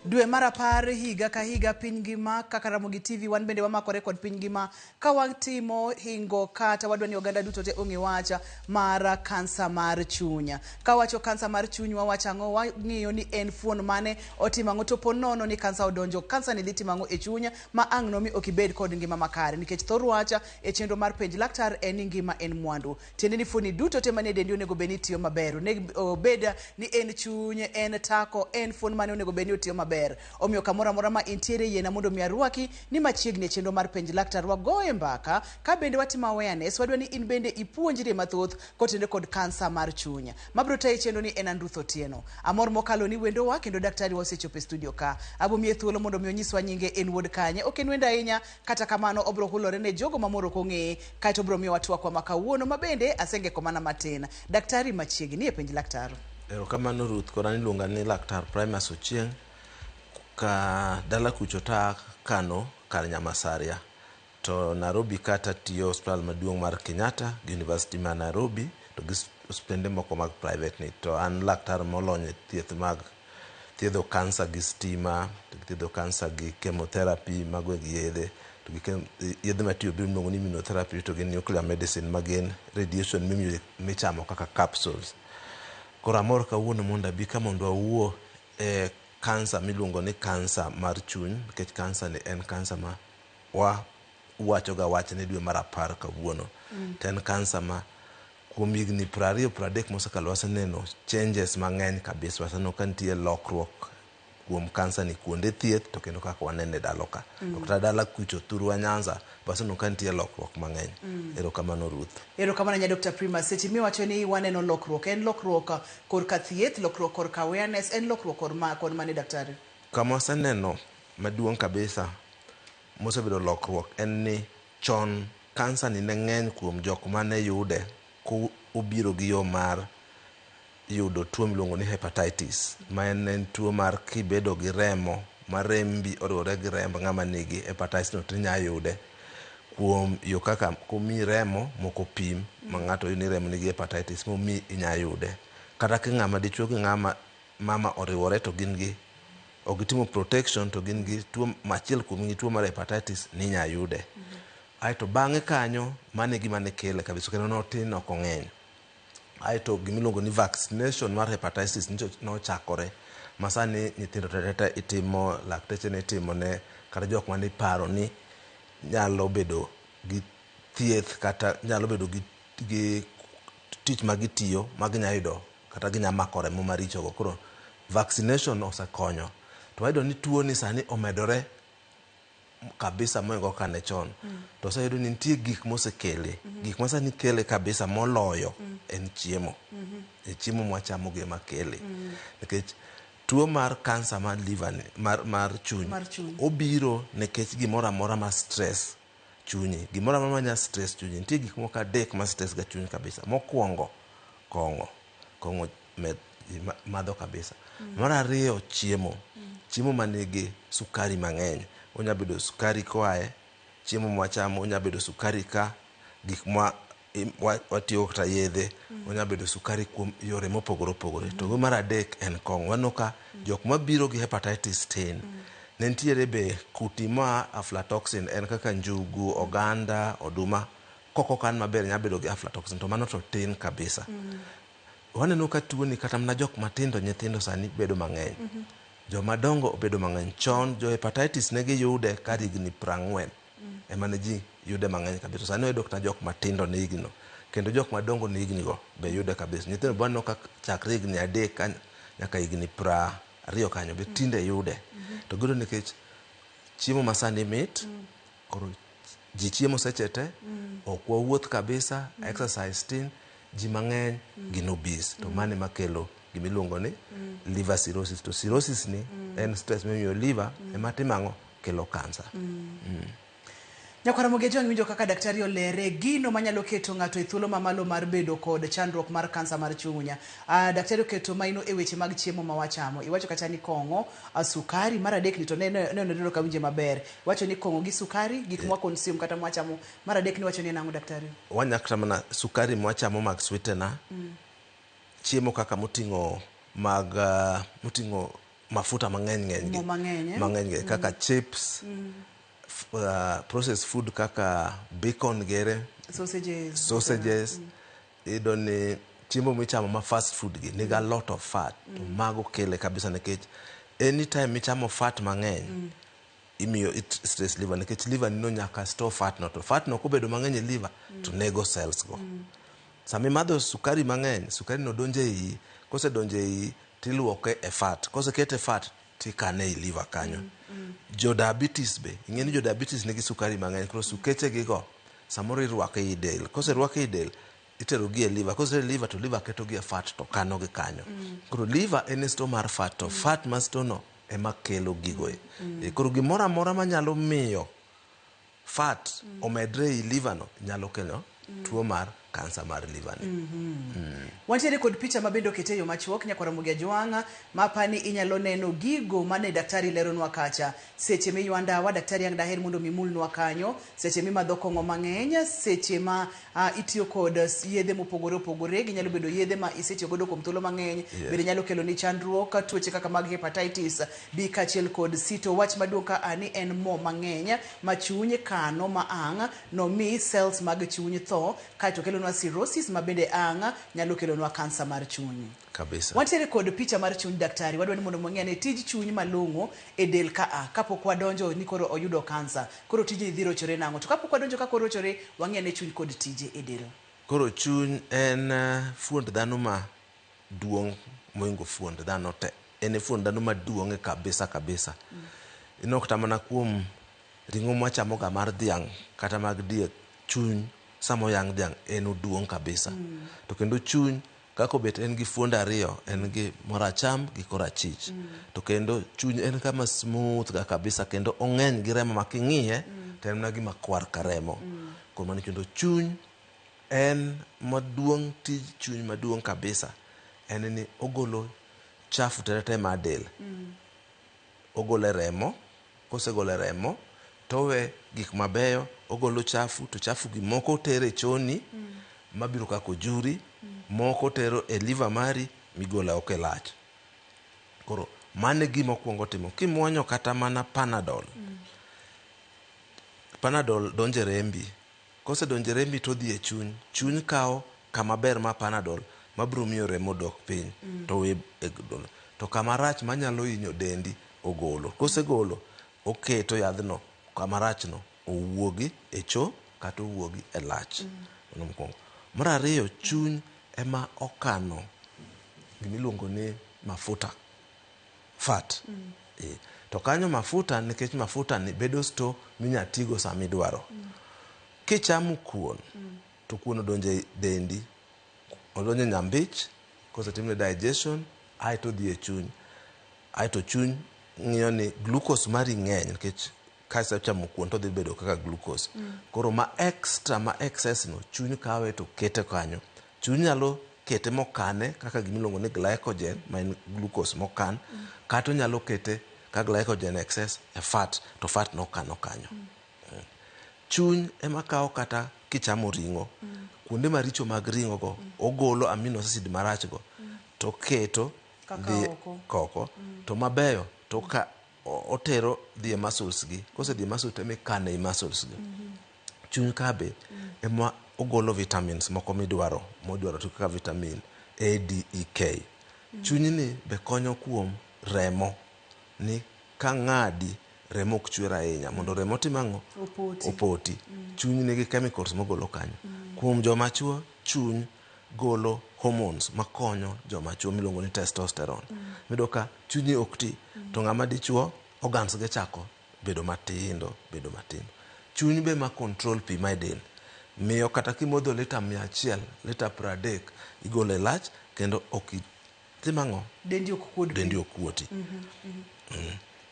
Dwe mar apar higa ka higa piny ngima kaka Ramogi TV wan bende wamakore kod piny ngima ka watimo hingo kata wadwa ni oganda duto te ong'e wach mar kansa mar chuny. Ka wacho kansa mar chuny wawacho ang'o? Wang'iyo ni en fuon mane, otimo ang'o to po nono ni kansa odonjo, kansa ni dhi timo ang'o e chuny ma ang' nomi ok ibed kod ngima makare nikech thor wach e chenro mar penj laktar en ni ngima en mwandu. Tiende ni fuoni duto te manie dendi onego bed ni tiyo maber. Onego obed ni en chuny, en tako, en fuon mane onego bed ni otiyo maber. Omiyo kamoro amora ma intiere yiena mondo mi arwaki ni machiegni e chenro mar penj laktar wagoye mbaka ka bende watimo awareness wadwa ni in bende ipuonjrie mathoth kotenore kod kansa mar chuny. Mabiro tayi chenro ni en an Ruth Otieno. Amor mokalo ni wendowa kendo daktari wa osechopo e studio ka. Abo miye thuolo mondo mi onyiswa nyinge en wuod kanye. Ok en wendo ahinya kata kamano obro hulore ne jogo mamor ok ong'eye kaeto obro miyowa twakwa ma kawuono ma bende asengeko mana matin. Daktari machiegni e penj laktar. Erokamano Ruth, koro an iluonga ni Laktar Primus Ochieng' ka dala kucho ta Kano kar Nyamasaria. To Nairobi ka tatiyo osiptal maduong' mar Kenyatta gi University ma Nairobi to gi osiptende moko mag private ni. To an laktar molony e thieth mag thiedho kansa gi stima, to gi thiedho kansa gi chemotherapy, mago e gi yedhe. To gi yedhe matiyo biro miluongo ni immunotherapy to gi nuclear medicine ma gin radiation michamo kaka capsules. Koro amor kawuono mondo abi ka mondo wawuo e kansa miluongo ni kansa mar chuny nikech kansa ni en kansa ma wa wachoga wachne dwe mar apar kawuono. To en kansa ma kuom higni 20 30 mosekalo waseneno changes mang'eny kabisa. Waseneno ka nitie lokruok kuom kansa ni kuonde thieth to kendo kaka wanene e dalo ka. To kata dala kucho thurwa Nyanza waseneno ka nitie lokruok mang'eny. Erokamano Ruth. Erokamano ahinya Dr. Primus. Seche miwacho ni waneno lokruok, en lokruok korka thieth, lokruok korka awareness, en lokruok kor ma, kod mane daktari? Kama waseneno maduong' kabisa mosebedo lokruok en ni chon kansa ni ne ng'eny kuom jok mane yude kobiro gi yo mar yudo tuo miluongo ni hepatitis ma en en tuo mar kibedo gi remo ma rembi oriwore gi remb ng'ama nigi hepatitis no tinya yude kuom yo kaka komiyi remo mok opim ma ng'ato oyud ni remo nigi hepatitis momiyi inya yude. Kata ka ng'ama dichuo gi ng'ama mama oriwore to gin gi ok gitimo protection to gin gi tuo achiel kuom gi tuo mar hepatitis ninya yude. Aeto bang'e kanyo mano e gima ne kele kabisa kendo notin ok ong'eny. Aeto gimiluongo ni vaccination mar hepatitis nochakore ma sani nyithindo te te itimo, lakteche ne itimo ne kata jok mane iparo ni nyalo bedo gi thieth kata nyalo bedo gi tich ma gitiyo ma ginya yudo kata ginya mako remo maricho go. Koro vaccination osekonyo. To wayudo ni tuo ni sani omedore kabisa mohingo kaka ne chon. To oseyudo ni nitie gik mosekele. Gik ma sani kele kabisa moloyo en chiemo. E chiemo mwachamo gi ema kele. Nikech tuo mar kansa mar liver ni, mar chuny, Mar chuny. obiro nikech gimoro amora ma stress chunyi. Gimoro amora manya stress chunyi. Nitie gik moko adek ma stress ga chuny kabisa. Mokwongo, kong'o. Kong'o med, madho kabisa. Mar ariyo, chiemo. Chiemo manigi sukari mang'eny. Onya bedo sukari koae chiemo mwachamo, onya bedo sukari ka gik mwa watiyo kata yedhe, onya bedo sukari kuom yore mopogore opogore. To go mar adek en kong'o. Waneno ka jok mabiro gi hepatitis tin, ne nitiere be kudni ma aflatoxin en kaka njugu, oganda, oduma, kok okan maber nya bedo gi aflatoxin to mano to tin kabisa. Waneno ka tuo ni kata mana jok matindo nyithindo sani bedo mang'eny. Joma dongo bedo mang'eny. Chon jo hepatitis ne giyude kar higni 40 ema ne ji yude mang'eny kabisa. Sani wayudo kata jok matindo ne higni no kendo jok madongo ne higni go be yude kabisa. Nyithindo be waneno ka chakre higni 3 nyaka higni 20 kanyo be tinde yude. To giyudo nikech chiemo masani mit, koro ji chiemo seche te, ok wawuoth kabisa, exercise tin, ji mang'eny gin obese. To mano ema kelo gimiluongo ni liver cirrhosis. To cirrhosis ni en stress mimiyo liver ema timo ang'o? Kelo kansa. Nyakwar Ramogi Ojwang' winjo kaka daktari olere gino manyalo keto ng'ato e thuolo mamalo mar bedo kod chandruok mar kansa mar chuny. Daktari oketo maino e weche mag chiemo ma wachamo. Iwacho kata ni kong'o, sukari, mar adek ni to ne ne ok awinje maber. Iwacho ni kong'o gi sukari, gik mwa consume kata mwachamo. Mar adek ni iwacho ni en ang'o daktari? Wanya kata mana sukari mwachamo mag sweetener, chiemo kaka moting'o mag moting'o mafuta mang'eny ng'eny gi. Mo mang'eny, eh? Mang'eny gi kaka chips, processed food kaka bacon gere, sausages, sausages. Iyudo ni chiemo michamo ma fast food gi nigi a lot of fat. To mago kele kabisa nikech anytime michamo fat mang'eny, imiyo it stress liver nikech liver nino nyaka store fat no, to fat no kobedo mang'eny e liver to nego cells go. Sama imadho sukari mang'eny, sukari no donjo e iyi, kosedonjo e iyi tiluoke e fat, kosekete e fat tikane ei liver kanyo. Jo diabetes be, ing'e ni jo diabetes nigi sukari mang'eny, koro sukeche gi go samoro irwako ei del, koserwak ei del itero gi e liver, koseter e liver to liver keto gi e fat to kano gi kanyo. Koro liver en e store mar fat, to fat ma store no ema kelo gigo e. Koro gimoro amora manyalo miyo fat omedre ei liver no nyalo kelo tuo mar kansa mar liver ni. Wantiere kod picha ma bende okete e yo machuok nyakwar Ramogi Ajwang' mapani inyalo neno gigo mane daktari leronwa kacha. Seche miywa ndawa, daktari ang' daher mondo mi mulnwa kanyo, seche mimadho kong'o mang'eny, seche ma itiyo kod yedhe mopogore opogore, ginyalo bedo yedhe ma isetiyo godo kuom thuolo mang'eny, bende nyalo kelo ni chandruok, tuoche kaka mag hepatitis B kaachiel kod C. To wach maduong' ka a ni en mo mang'eny ma chuny kano ma ang' nomi cells mag chuny tho, kaeto kelonwa cirrhosis ma bende ang' nyalo kelonwa kansa mar chuny. Kabisa. Wantiere kod picha mar chuny daktari, wadwa ni mondo wang'e ane tij chuny malong'o e del ka a kapok wadonjo ni koro oyudo kansa. Koro tijni dhi rochore nang'o? To kapok wadonjo kaka orochore, wang'e ane chuny kod tije e del. Koro chuny en fuond dhano ma duong' mohingo fuond dhano te. En e fuond dhano maduong' kabisa kabisa. Ineno kata mana kuom ring'o mwachamo ga mar dhiang' kata mag diek, chuny sama oyang' dhiang' en oduong' kabisa. To kendo chuny kaka obet en gi fuonde ariyo, en gi moracham gi korachich. To kendo chuny en kama smooth ga kabisa, kendo ong'eny gi remo ma king'iye to en mana gima kwar ka remo. Kuom mano kendo chuny en maduong', tij chuny maduong' kabisa en ni ogolo chafu te mar del. Ogolo e remo, kosegolo e remo towe gik mabeyo, ogolo chafu, to chafu gi moko otero e choni mabiro kaka ojuri, moko tero e liver mari migolo oko e lach. Koro mano e gima okuongo timo. Kimuonyo kata mana Panadol, Panadol donjo e rembi, kosedonjo e rembi to odhi e chuny. Chuny kawo kama ber ma Panadol mabiro miyo remo dok piny to we to kama rach manyalo hinyo dendi ogolo. Kosegolo, oketo yadhno kama rachno owuogi e cho kata owuogi e lach. Mano mokwongo. Mar ariyo, chuny ema okano gimiluongo ni mafuta, fat. To kanyo mafuta, nikech mafuta ni bedo store minya tigo sama idwaro. Kichamo kuon, to kuon odonjo e dendi, odonjo e nyambich, kosetimne digestion, aeto odhi e chuny. Aeto chuny ng'iyo ni glucose mari ng'eny nikech ka isechamo kuon to odhi bedo kaka glucose. Koro ma extra, ma excess no, chuny kawe to kete kanyo. Chuny nyalo kete mokane kaka gimiluongo ni glycogen, ma en glucose mokan, kata onyalo kete ka glycogen excess e fat, to fat nokano kanyo. Chuny ema kawo kata kichamo ring'o, kuonde maricho mag ring'o go, ogolo amino acid marach go, to keto kaka dhi oko. Koko, to mabeyo to ka otero dhi e muscles gi, kosedhi e muscles to emikane e muscles gi. Chuny ka be ema ogolo vitamins moko midwaro, modwaro to kaka vitamin A, D, E, K. Chunyni be konyo kuom remo ni ka ng'adi remo ok chwer ahinya mondo remo otim ang'o? Opoti. Opoti. Chuny nigi chemicals mogolo kanyo. Kuom joma chuo, chuny golo hormones makonyo joma chuo miluongo ni testosterone. Iyudo ka chunyi ok ti, to ng'ama dichuo organs ge chako bedo matindo, bedo matindo. Chuny be ma control pi ma e del. Miyo kata kimodho lita 100, lita 30, igolo e lach kendo ok itim ang'o? Dendi ok kuod pi. Dendi ok kuoti.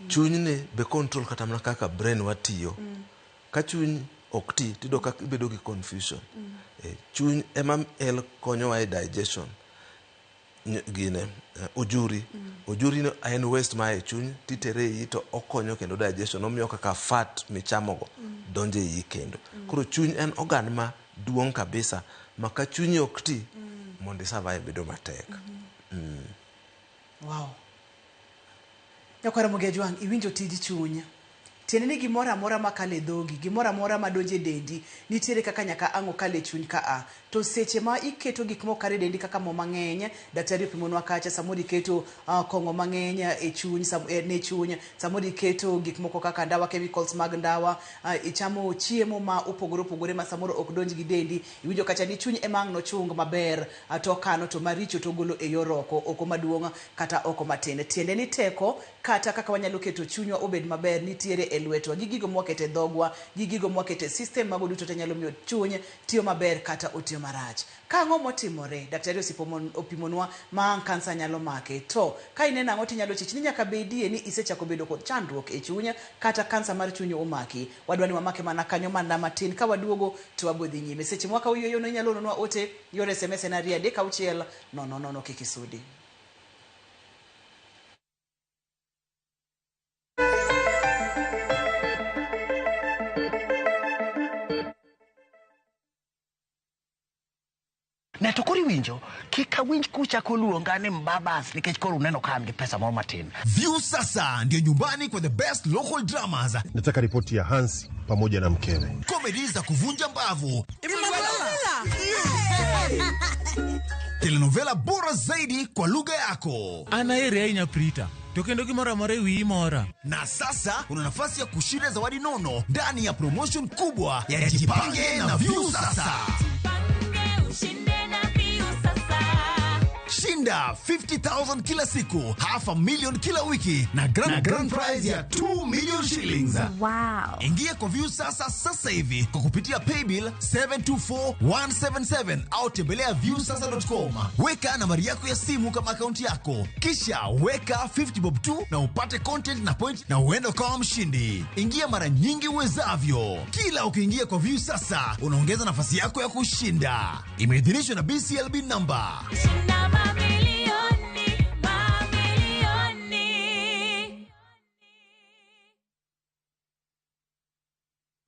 Chunyni be control kata mana kaka brain wa tiyo. Ka chuny ok ti, tiyudo ka ibedo gi confusion. Chuny ema el konyowa e digestion. Gine, ojuri. Ojuri no en waste ma e chuny, titere e iyi to okonyo kendo digestion, omiyo kaka fat michamogo donjo e iyi kendo. Koro chuny en organ ma duong' kabisa, ma ka chunyi ok ti, mondo i survive bedo matek. Wow. Nyakwar Ramogi Ajwang', iwinjo tij chuny. Tiende ni gimoro amora makalo e dhogi, gimoro amora madonjo e dendi, nitiere kaka nyaka ang' okal e chuny ka a. To seche ma iketo gik mok kare e dendi kaka mo mang'eny, daktari opimonwa kacha, samoro iketo kong'o mang'eny e chuny, ne chuny, samoro iketo gik moko kaka ndawa, chemicals mag ndawa, ichamo chiemo ma opogore opogore ma samoro ok donj gi dendi, iwinjo kacha ni chuny ema ang' nochung maber to okano to maricho to ogolo e yor oko, oko maduong' kata oko matin. Tiende ni teko kata kaka wanyalo keto chunywa obed maber nitiere e lwetwa. Gi gigo mwaketo e dhogwa, gi gigo mwaketo e system, mago duto te nyalo miyo chuny tiyo maber kata otiyo marach. Ka ang'o motimore? Daktari opimonwa ma ang' kansa nyalo make. To ka ineno ang'o tinyalo chich ni nyaka bedie ni isechako bedo kod chandruok e chuny kata kansa mar chuny omaki. Wadwa ni wamake mana kanyo mana matin, ka waduogo to wabiro dhi nyime. Seche mwakawo yueyo no inyalo oronwa ote yor SMS en 2 3 6 0 0 kik isudi. Ne to koro iwinjo, kik awinj kuchako luonga ni mbabas nikech koro uneno ka an gi pesa moro matin. Viusasa ndio nyumbani kwa the best local dramas. Nataka ripoti ya Hansi pamoja na mkewe. Comedy za kuvunja mbavu. Telenovela bora zaidi kwa lugha yako. An aheri ahinya Prita, to kendo gimoro amora e wiyi mora. Na sasa una nafasi ya kushinda zawadi nono ndani ya promotion kubwa ya Jipange na Viusasa. Shinda 50,000 kila siku, half a million kila wiki na grand prize ya 2 million shillings. Wow. Ingia kwa Viusasa sasa hivi kwa kupitia paybill 724177 au tembelea viusasa.com. Weka nambari yako ya simu kama akaunti yako, kisha weka 50 bob tu na upate content na point na uende ukawa mshindi. Ingia mara nyingi uwezavyo. Kila ukiingia kwa Viusasa unaongeza nafasi yako ya kushinda. Imeidhinishwa na BCLB number.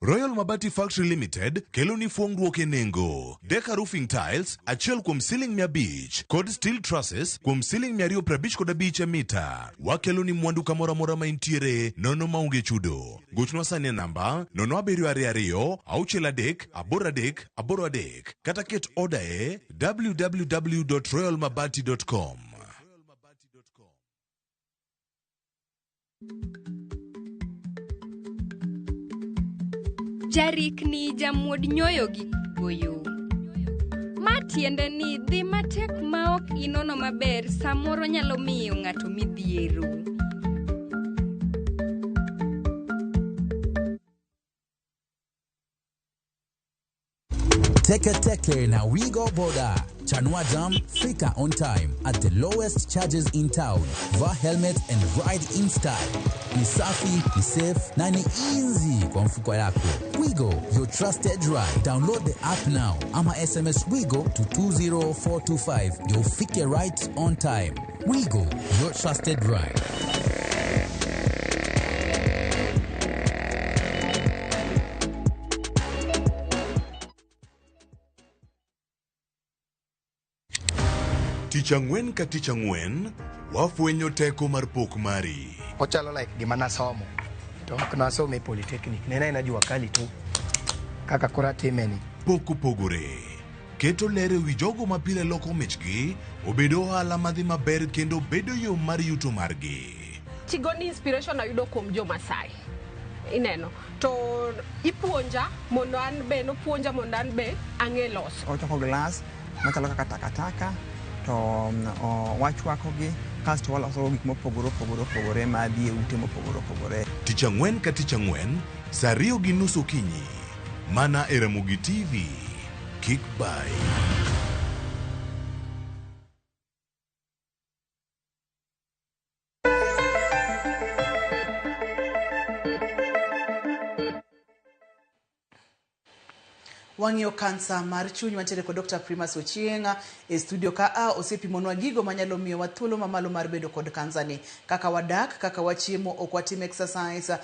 Royal Mabati Factory Limited kelo ni fuongruok e nengo. Deka Roofing Tiles achiel kuom siling 500 kod steel trusses kuom siling 255 e mita. Wakelo ni mwandu kamoro amora ma intiere nono maonge chudo. Gochnwa sani e namba 0722 63 83 83 kata ket oda e www.royalmabati.com. Jarikni jamuod nyoyo gi goyo. Ma tiende ni dhi matek ma ok inono maber samoro nyalo miyo ng'ato midhiero. Teke Teke na Wigo Boda. Chanua Jam, fika on time at the lowest charges in town. Vaa helmet and ride in style. Ni safi, ni safe na ni easy kwa mfuko yako. Wigo, your trusted ride. Download the app now ama SMS Wigo to 20425 ndio ufike right on time. Wigo, your trusted ride. Tich ang'wen ka tich ang'wen, wafwenyo teko mar pok mari. Ochalo like gima nasomo to ok nasome e polytechnic, ne en jua kali tu kaka koro atime ni. Pok opogore. Keto ler e wi jogo ma pile loko michgi obedo ohala madhi maber kendo bedo yo mar yuto margi. Tigoni inspiration ayudo kuom jo Masai. Ineno to ipuonja mondo an be nopuonja mondo an be ang'e loso. Ochoko glass machalo kaka takataka to wachwakogi kasto waloso gik mopogore opogore opogore madhi e ute mopogore opogore. Tich ang'wen ka tich ang'wen saa 2:30 okinyi mana e Ramogi TV. Kik bai. Wang'iyo kansa mar chuny. Wantiere kod Dr. Primus Ochieng' e studio ka a osepimonwa gigo manyalo miyowa thuolo mamalo mar bedo kod kansa ni. Kaka wadak, kaka wachiemo, ok watim exercise,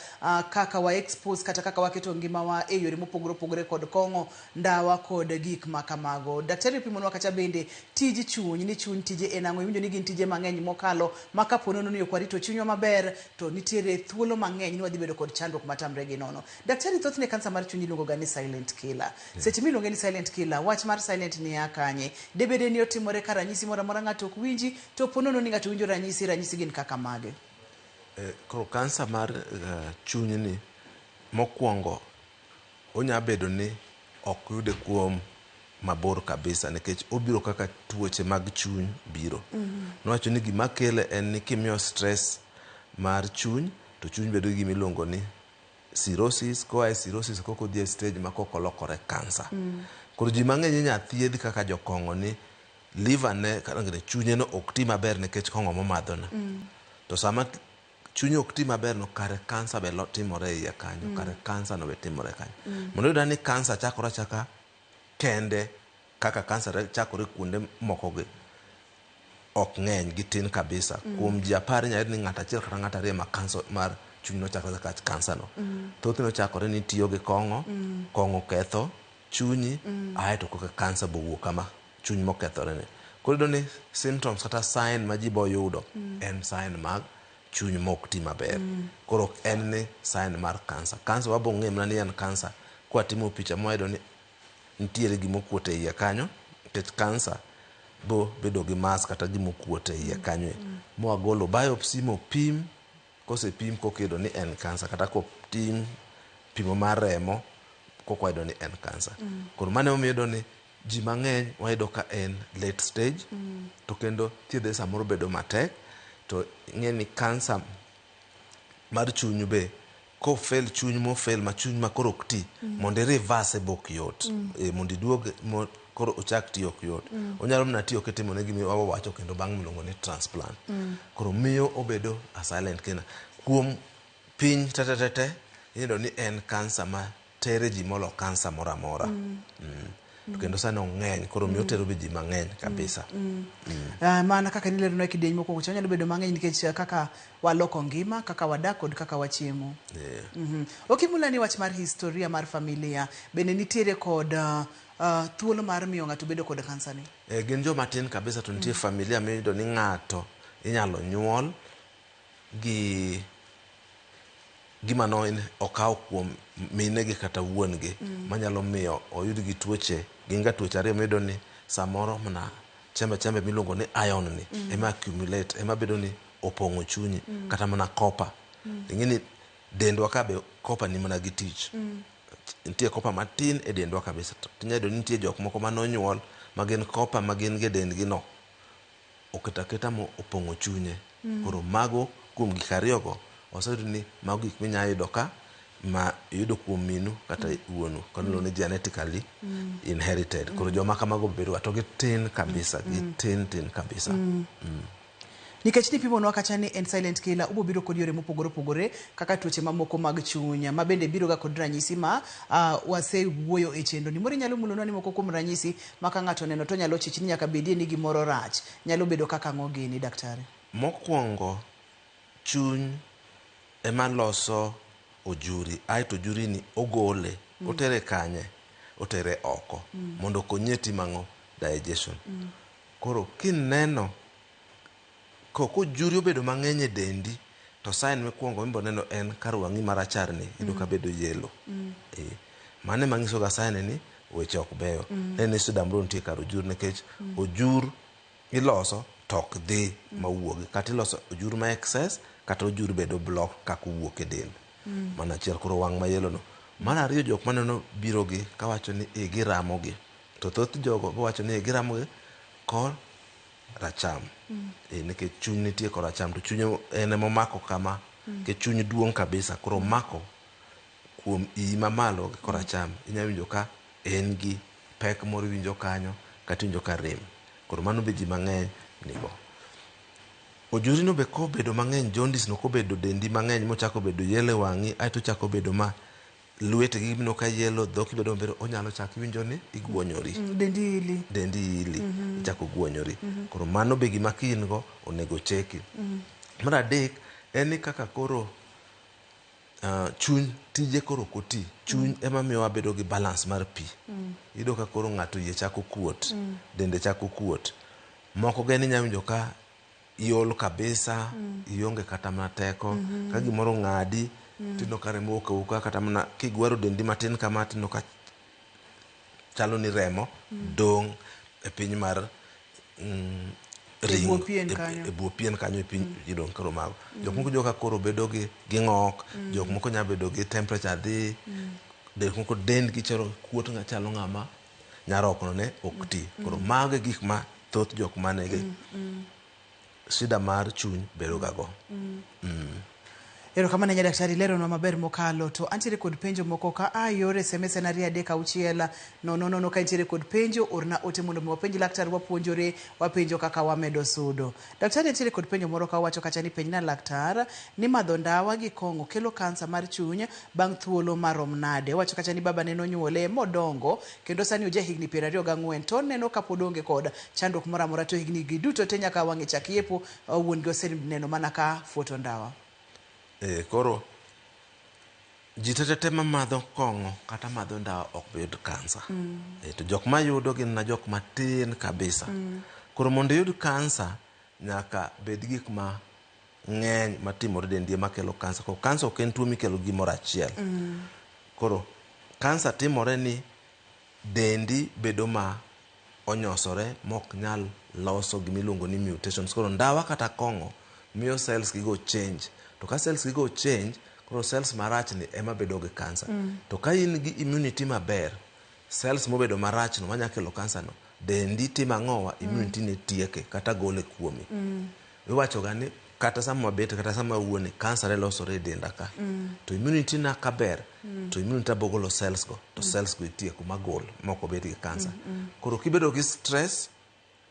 kaka wa expose kata kaka waketo ngimawa e yore mopogore opogore kod kong'o, ndawa kod gik ma kamago. Daktari opimonwa kacha bende tij chuny, ni chuny tije en ang'o. Iwinjo ni gin tije mang'eny mokalo ma kapo nono ni ok warito chunywa maber to nitiere thuolo mang'eny ni wadhi bedo kod chandruok matamre gi nono. Daktari, thothne kansa mar chuny iluongo ga ni silent killer. Seche miluonge ni silent killer, wach mar silent ni ya kanye? Debede ni otimore ka ranyisi moro amora ng'ato ok winji, to po nono ni ng'ato winjo ranyisi, ranyisi gin kaka mage? Koro kansa mar chuny ni mokwongo onya bedo ni ok yude kuom mabor kabisa nikech obiro kaka tuoche mag chuny biro. Nowacho ni gima kele en ni kimiyo stress mar chuny to chuny bedo gi gima iluongo ni cirrhosis, koa e cirrhosis koko odhi e stage ma koko olokore kansa. Koro ji mang'eny inya thiedh kaka jokong'o ni liver ne kata chunye no ok ti maber nikech kong'o momadho no. To sama chunye ok ti maber no kare kansa be timore e iye kanyo, kare kansa no be timore kanyo. Mondo iyud ni kansa chakore achaka kende kaka kansa chakore kuonde moko gi ok ng'eny gitin kabisa. Kuom ji 10 inyalo yudo ni ng'ato achiel kata ng'ato ariyo ma kansa mar chuny nochakore kaka kansa no. Thothne ochakore ni itiyo gi kong'o, kong'o ketho chunyi, aeto koka kansa bowuok kama chuny mokethore ni. Koro iyudo ni symptoms kata sign ma ji boyudo en sign mag chuny mok ti maber. Koro ok en ni sign mar kansa. Kansa wabo ng'e mana ni en kansa kwatimo picha mwayudo ni nitiere gima okuot e iye kanyo, nikech kansa bo bedo gi mass kata gima okuot e iye kanyo. Mwagolo biopsy mopim, kosepim kokiyudo ni en kansa kata kotim pimo mar remo kokwayudo ni en kansa. Koro mano emomiyo iyudo ni ji mang'eny wayudo ka en late stage to kendo thiedhe samoro bedo matek to ing'e ni kansa mar chuny be kofail chuny mofail ma chuny ma koro ok ti mondo i reverse be ok yot. Mondo iduog koro ochak tiyo ok yot. Onyalo mana tiyo kitimone gima wawacho kendo bang' miluongo ni transplant. Koro miyo obedo a silent killer. Kuom piny tetetete iyudo ni en kansa ma tere ji molo kansa moro amora. To kendo sani ong'eny koro miyo otero be ji mang'eny kabisa. Mana kaka nileronwa e kidieny mokwongo cha, onyalo bedo mang'eny nikech kaka waloko ngima, kaka wadak kod kaka wachiemo. Okimula ni wach mar historia mar familia bende nitiere kod thuolo mar miyo ng'ato bedo kod kansa ni? Gin joma tin kabisa to nitie familia miyudo ni ng'ato inyalo nyuol gi gima no okaw kuom minegi kata wuon gi manyalo miyo oyud gi tuoche. Gin ga tuoche ariyo miyudo ni samoro mana chembe chembe miluongo ni iron ni ema accumulate, ema bedo ni opong'o chunyi kata mana copper. Ing'e ni dendwa ka be copper ni mana gi tich. Nitie copper matin e dendwa kabisa. To inyalo yudo ni nitie jok moko manonyuol ma gin copper ma gin go e dendgi no oketo aketa mo opong'o chunye. Koro mago kuom gik ariyogo oseyud ni mago gik minyalo yudo ka ma iyudo kuom minu kata wuonu kata iluongo ni genetically inherited. Koro joma kamago bedo ga to gitin kabisa, gitin tin kabisa. Nikech nipimonwa kacha ni en silent killer, ubo biro kod yore mopogore opogore kaka tuoche mamoko mag chuny ma bende biro ga kod ranyisi ma wasewuoyo e chenro ni. Moro inyalo mulonwa ni moko kuom ranyisi ma ka ng'ato oneno to nyalo chich ni nyaka bedie ni gimoro rach. Nyalo bedo kaka ang'o gini, daktari? Mokwongo, chuny ema loso ojuri, aeto ojuri ni ogole, otere kanye? Otere oko. Mondo okonye timo ang'o? Digestion. Koro kineno ko ojuri obedo mang'eny e dendi, to sign mikwongo mibo neno en kar wang'i marachar ni, iyudo ka bedo yellow. Mano ema nyiso ga sign ni weche ok beyo. Ne ni shida moro nitie kar ojur nikech ojur iloso to ok dhi mawuogi. Kata iloso ojur ma excess, kata ojur bedo block kaka owuok e del. Mano achiel, koro wang' ma yellow no. Mar ariyo, jok maneno biro gi kawacho ni igi ramogi. To thoth jogo wacho ni igi ramogi kor racham. Nikech chuny nitie kor acham to chuny en ema omako kama. Nikech chuny duong' kabisa, koro omako kuom iyi mamalo gi kor acham. Inyalo winjo ka en gi pek moro iwinjo kanyo kata iwinjo ka rem. Koro mano be ji mang'eny nigo. Ojuri no be kobedo mang'eny, jaundice no kobedo dendi mang'eny mochako bedo yellow e wang'i, aeto ochako bedo ma Lwetegi ibiro ka yelo, dhok ibedo maber, onyalo chak iwinjo ni iguonyori. Dendi ili. Dendi ili, ichako guonyori. Koro mano be gima ka in go onego cheki. Mar adek en ni kaka koro chuny tije koro ok oti. Chuny ema miyo wabedo gi balance mar pi. Iyudo ka koro ng'ato iye chako kuot, dende chako kuot. Moko ge inya winjo ka iol kabisa, ionge kata mana teko. Ka gimoro ong'adi, tineno ka remo wuok awuoka kata mana kigwaro dendi matin kama tineno ka chalo ni remo dong' e piny mar E buo pien kanyo. E buo pien kanyo e piny idong' koro mago. Jok moko joka koro bedo gi ging'ok, jok moko nya bedo gi temperature dhi, jok moko dendgi chalo kuot chalo ng'ama nyarogno ne ok ti. Koro mago e gik ma thoth jok manigi shida mar chuny bedo ga go. Erokamano ahinya daktari, ileronwa maber mokalo. To antiere kod penjo moko ka a yor SMS en 236 0 0 ka intiere kod penjo orna ote mondo mi wapenj laktar wapuonjore wapenjo kaka wamedo sudo. Daktari antiere kod penjo moro ka wacho kacha ni penjna laktar ni madho ndawa gi kong'o kelo kansa mar chuny bang' thuolo marom nade. Owacho kacha ni baba ne nonyuole modongo kendo sani oja higni 24 to oneno kapod onge kod chandruok moro amora to higni gi duto te nyaka wang'e chak yepo wuon gi oseneno mana ka fuoto ndawa. Koro ji tete mamadho kong'o kata madho ndawa ok yud kansa. To jok mayudo gin na jok matin kabisa. Koro mondo iyud kansa nyaka bed gik ma ng'eny matimore dendi makelo kansa. Koro kansa ok en tuo mikelo gi gimoro achiel. Koro kansa timore ni dendi bedo ma onyosore mok nyal loso gimiluongo ni mutations. Koro ndawa kata kong'o miyo cells gigo change. To ka cells gigo change, koro cells marach ni ema bedo gi kansa. To ka in gi immunity maber, cells mobedo marach no manya kelo kansa no, dendi timo ang'owa, immunity ne tieke kata gole kuomi. Iwacho ga ni kata sama wabet kata sama wawuone, kansa ne losore e denda ka. To immunity na ka ber, to immunity bo golo cells go, to cells go itieko magol mok obed gi kansa. Koro kibedo gi stress,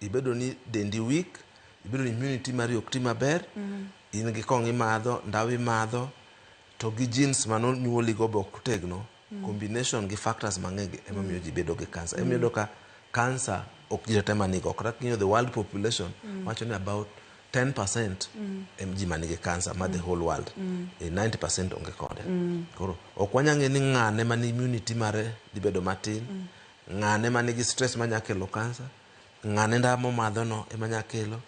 ibedo ni dendi weak, ibedo ni immunity mari ok ti maber, in gi kong'o imadho, ndawa imadho, to gi genes manonyuoli go be ok otegno, combination gi factors mang'eny ema miyo ji bedo gi kansa. Ema iyudo ka kansa ok ji te manigo. Kata king'iyo the world population, wacho ni about 10% em ji manigi kansa ma the whole world. 90% onge kode. Koro ok wanyal ng'e ni ng'ane man immunity mare dhi bedo matin, ng'ane manigi stress manya kelo kansa, ng'ane ndawa momadho no ema nya kelo.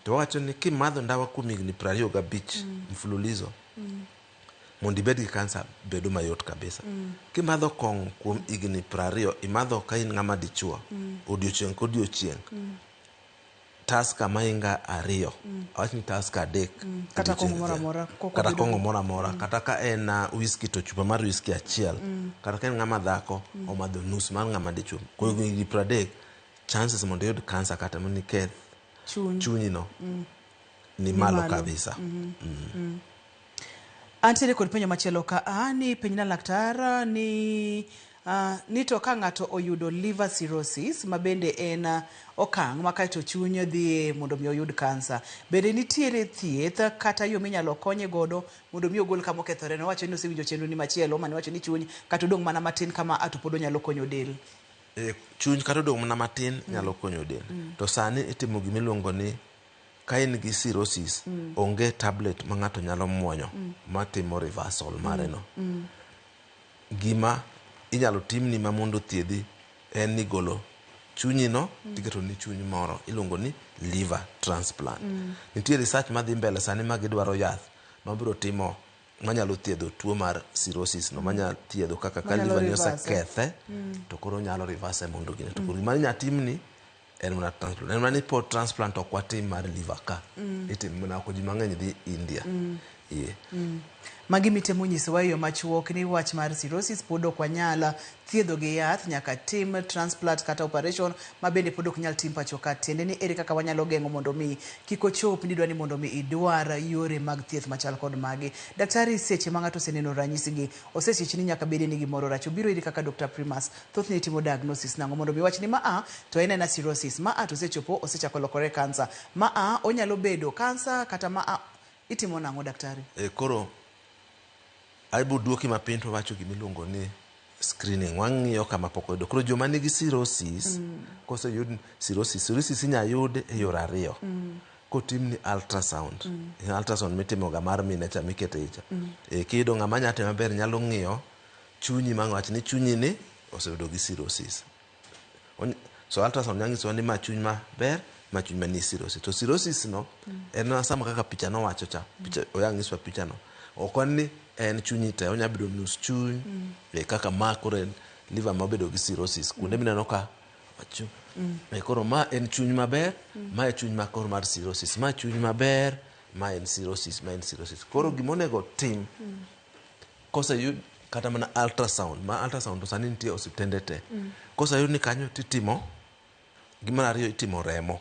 To wawacho ni kimadho ndawa kuom higni 25 mfululizo, mondo ibed gi kansa bedo mayot kabisa. Kimadho kong'o kuom higni 20, imadho ka in ng'ama dichuo, odiochieng' kodiochieng', Tusker mainga 2, awach ni Tusker 3. Kata kong'o moro amora. Kata kong'o moro amora. Kata ka en whisky to chupa mar whisky 1. Kata ka en ng'ama dhako, omadho nus mar ng'ama dichuo. Kuom higni 30, chances mondo iyud kansa kata mondo iketh chunyi no ni malo kabisa. Antiere kod penjo machielo ka a ni penjna laktar ni ni to ka ng'ato oyudo liver cirrhosis ma bende en okang' ma kaeto chuny dhiye mondo mi oyud kansa, bende nitiere thieth kata yo minyalo konye godo mondo mi ogol kama okethore no? Owacho ni osewinjo chenro ni machielo mane wacho ni chuny kata odong' mana matin kama to pod onyalo konyo del. Chuny kata odong' mana matin nyalo konyo del. To sani itimo gimiluongo ni ka in gi cirrhosis, onge tablet ma ng'ato nyalo muonyo matimo reversal mare no. Gima inyalo timni ma mondo thiedhi en ni golo chunyi no tiketo ni chuny moro iluongo ni liver transplant. Nitie research madhi mbele sani ma gidwaro yath mabiro timo manyalo thiedho tuo mar cirrhosis no, manyalo thiedho kaka ka liver ni osekethe to koro nyalo reverse mondo gine. To koro gima inyalo timni en mana transplant. En mana ni pod transplant ok watim mar liver ka. Itimo mana oko, ji mang'eny dhi India. Magi mitemo nyisowa e yo machuok ni wach mar cirrhosis pod ok wanyal thiedho gi yath, nyaka tim transplant kata operation ma bende pod ok nyal tim pacho ka. Tiende ni ere kaka wanyalo geng'o mondo mi kik ochop ni dwa ni mondo mi idwar yore mag thieth machal kod magi. Daktari, seche ma ng'ato oseneno ranyisi gi, osechich ni nyaka bede ni gimoro rach, obiro iri kaka Dr. Primus, thothne itimo diagnosis nang'o mondo mi wach ni ma a to en ena cirrhosis, ma a to osechopo osechako lokore kansa, ma a onyalo bedo kansa kata ma a itimo nang'o daktari? Koro Aibo duoki mapiny to wacho gimiluongo ni screening. Wang'iyo kama pok oyudo. Koro joma nigi cirrhosis, koseyud cirrhosis, cirrhosis inya yud e yore ariyo. Kotimni ultrasound. Ultrasound mitimoga mar mine cha mikete icha. Kiyudo ng'ama nya timo maber nyalo ng'iyo chunyi ma wach ni chunyi ni oseyudo gi cirrhosis. So ultrasound nyalo nyisowa ni ma chuny maber, ma chuny manie cirrhosis. To cirrhosis no en sama kaka picha nowacho cha, picha oya nyiswa picha no. Ok en ni en chunyi te, onya bedo nus chuny, kaka ma koro en liver ma obedo gi cirrhosis. Kuonde mineno ka wacho. Koro ma en chuny maber, ma e chuny ma koro mar cirrhosis. Ma chuny maber, ma en cirrhosis, ma en cirrhosis. Koro gimonego tim koseyud kata mana ultrasound, ma ultrasound to sani nitie e osiptende te. Koseyud ni kanyo titimo, gimar ariyo itimo remo.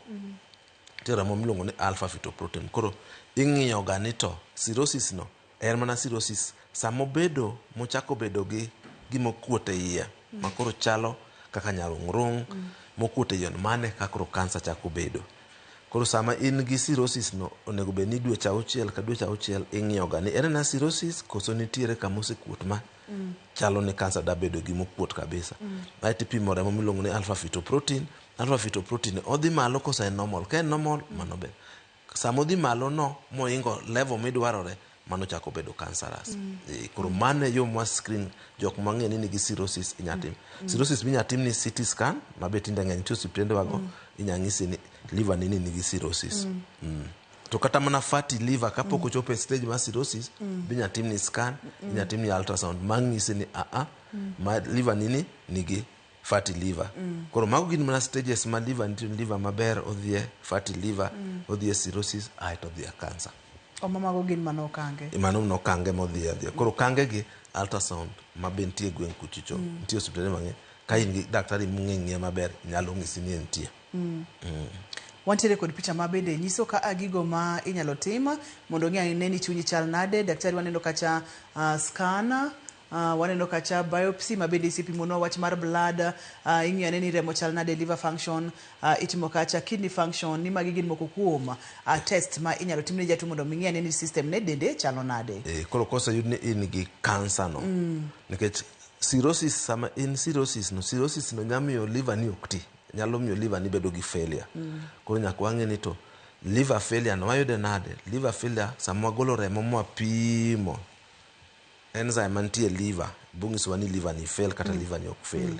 Nitie remo miluongo ni alpha fetoprotein. Koro ing'iyo ga ni to cirrhosis no en mana cirrhosis samobedo mochako bedo gi gimokuot e iye ma koro chalo kaka nyarung'rung' mokuot e iye no mane ka koro kansa chako bedo. Koro sama in gi cirrhosis no onego bed ni dweche auchiel ka dweche auchiel ing'iyo ga ni en ena cirrhosis koso nitiere kama osekuot ma chalo ni kansa da bedo gimokuot kabisa. Aeto ipimo remo miluongo ni alpha fetoprotein. Alpha fetoprotein odhi malo koso en normal. Ka en normal mano ber. Sama odhi malo no moingo level midwarore mano chako bedo cancerous. Koro mano e yo mwa screen jok mang'e ni nigi cirrhosis inya tim. Cirrhosis minya tim ni CT scan ma be tinde ng'eny nitie osiptende wago inya ng'isi ni liver ni nigi cirrhosis. To kata mana fatty liver kapok ochopo e stage mar cirrhosis binya timni scan, inya timni ultrasound mang'isi ni aa ma liver ni nigi fatty liver. Koro mago gin mana stages ma liver nitie liver maber odhi e fatty liver, odhi e cirrhosis aeto odhi e cancer. Oma mago gin mana okange. Mano nokange modhi adhiya. Koro okange gi ultrasound ma be nitie e gweng' kuchocho. Nitie osiptende mang'eny. Ka in gi daktari mong'e ng'iye maber nyalo ng'isi ni entie. Wantiere kod picha ma bende nyiso ka gigo ma inyalo tim mondo ng'i ane ni chunyi chal nade. Daktari waneno kacha scan, waneno kacha biopsy ma bende isepimonwa wach mar blood, ing'iyo ane ni remo chal nade, liver function, itimo kacha kidney function, ni magi gin moko kuom test ma inyalo tim ne jatuo mondo mi ng'i ane ni system ne dende chalo nade. Koro koseyud ni in gi cancer no, nikech cirrhosis sama in cirrhosis no, cirrhosis no nyalo miyo liver ni ok ti. Nyalo miyo liver ni bedo gi failure. Koro nyaka wang'e ni to liver failure no wayude nade? Liver failure sama wagolo remo mwapimo enzyme mantie e liver bonyisowa ni liver ni fail kata liver ni ok fail.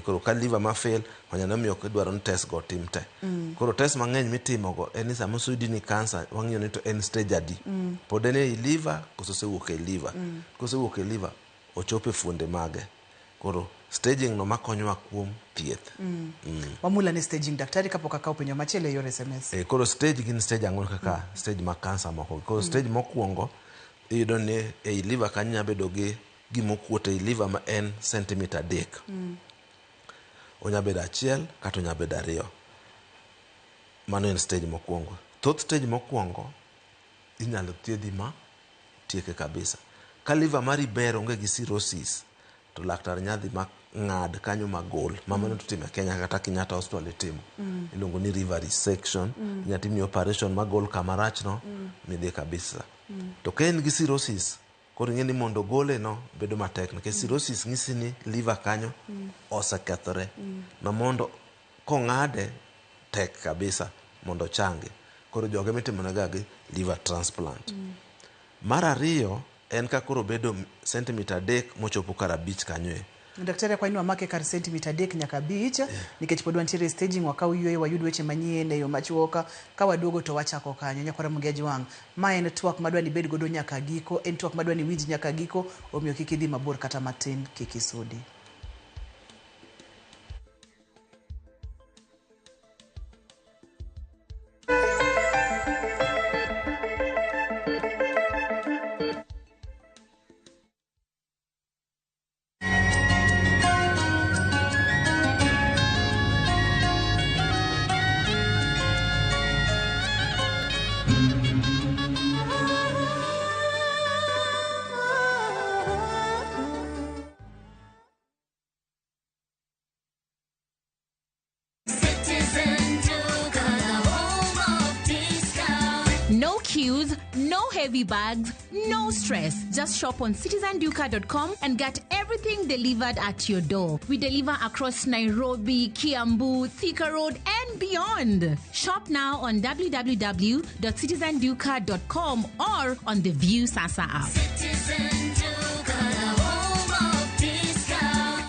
Koro ka liver ma fail wanyalo miyo ok idwaro ni test go otim te. Koro test mang'eny mitimo go en ni sama oseyudi ni cancer wang'iyo ni to en stage adi. Pod en ei liver koso osewuok e liver. Kosewuok e liver ochopo e fuonde mage. Koro staging no makonyowa kuom thieth. Wamula ne staging daktari kapok akawo penjo machielo e yor SMS. Koro stage gin stage ang'wen kaka stage mag cancer moko. Koro stage mokwongo iyudo ni ei liver kanyo nya bedo gi gimokuot ei liver ma en centimeter 3. Onya bedo 1 kata onya bedo 2. Mano en stage mokwongo. Thoth stage mokwongo inyalo thiedhi ma tieke kabisa. Ka liver mari ber onge gi cirrhosis to laktar nya dhi ma ng'ad kanyo magol. Ma mano to itimo e Kenya kata Kenyatta Hospital itimo. Iluongo ni liver resection. Inya timni operation magol kama rach no midhi kabisa. To ka en gi cirrhosis, koro ing'e ni mondo gole no bedo matek nikech cirrhosis nyisi ni liver kanyo osekethore. Ma mondo kong'ade tek kabisa mondo ochangi. Koro joge mitimonega gi liver transplant. Mar ariyo en ka koro bedo centimeter 3 mochopo kar 5 kanyo e. Daktari akwayi ni wamake kar centimeter 3 nyaka 5 nikech pod wantiere e staging wakaw yueyo wayud weche manyien e yo machuok ka waduogo to wachako kanyo. Nyakwara Ramogi Ajwang', ma en twak madwa ni ibed godo nyaka giko, en twak madwa ni iwinj nyaka giko, omiyo kik idhi mabor kata matin, kik isudi. queues, no heavy bags, no stress. Just shop on citizenduka.com and get everything delivered at your door. We deliver across Nairobi, Kiambu, Thika Road, and beyond. Shop now on www.citizenduka.com or on the View Sasa app. Citizen Duka, the home of discount.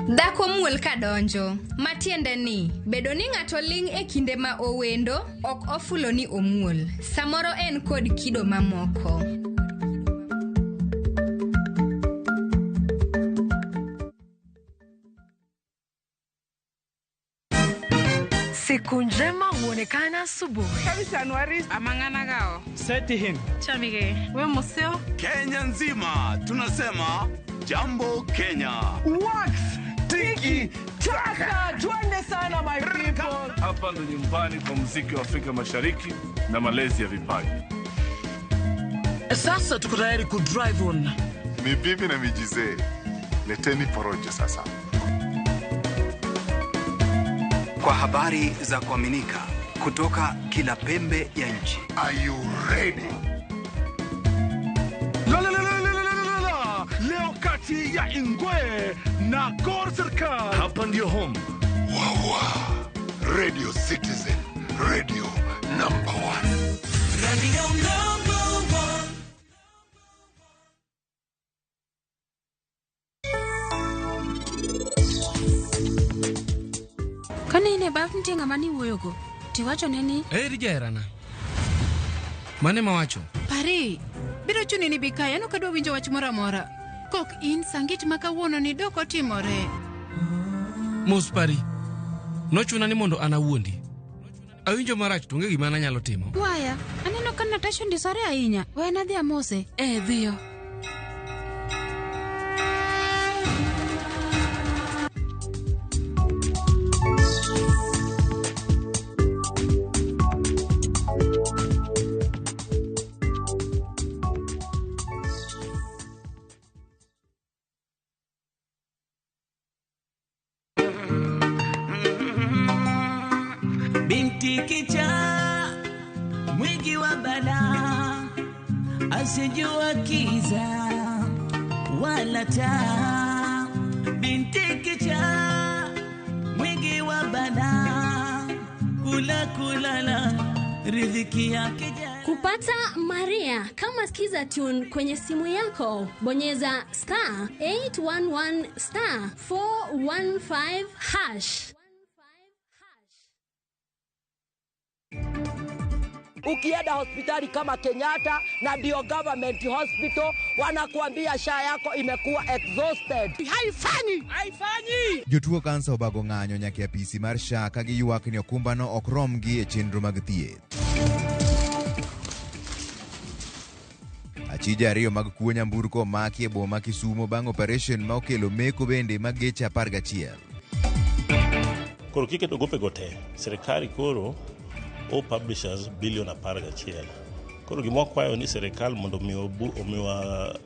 Dhako muol kadonjo, matiende ni bedo ni ng'ato ling' e kinde ma owendo ok ofulo ni omuol. Samoro en kod kido mamoko. Siku njema huonekana asubuhi. Amang'anagao. Setihin. Chamige. We museo. Kenya nzima tunasema jambo Kenya. Wax tiki taka, twende sana my people. Hapa ndo nyumbani kwa muziki wa Afrika Mashariki na malezi ya vipaji. Sasa tuko tayari ku drive on. Ni bibi na mijizee, leteni porojo sasa. Kwa habari za kuaminika kutoka kila pembe ya nchi. Are you ready? La, la, la, la, la, la, la, la. Leo kati ya Ingwe na Gor Serikal. Hapa ndio home. Wawa. Radio Citizen, radio number one. Radio number one. Kane in e baf nitie ng'ama niwuoyogo tiwachone ni Eri jaherana. Mane mawacho? Pari, biro chuni ni bi kae, an ok adwa winjo wach moro amora. Kok in sangit ma kawuono ni dok otimore. Mos pari. Nochuna ni mondo an awuondi. Awinjo marach to onge gima nanyalo timo. Waya, aneno ka Natasha ondisore ahinya. We an adhi amose. Eh, dhiyo. Binti kichaa mwingi wa balaa, asijua kiza wala taa. Binti kichaa mwingi wa balaa, kula kulala riziki yake Kupata Maria kama Skiza Tune kwenye simu yako, bonyeza star 811 star 415 hash. Ukienda hospitali kama Kenyatta na ndio government hospital, wanakuambia SHA yako imekuwa exhausted. Haifanyi, haifanyi. Jotuo kansa obago ng'anyo nyaka e apisi mar SHA ka giywak ni okumbano ok romgi e chenro mag thieth. Achije ariyo mag kuo nyamburko omaki e boma Kisumo bang' operation ma okelo meko bende mag geche 11. Koro kiketo gopego te, sirikal koro o publishers bilion 11. Koro gima wakwayo ni sirikal mondo omiwa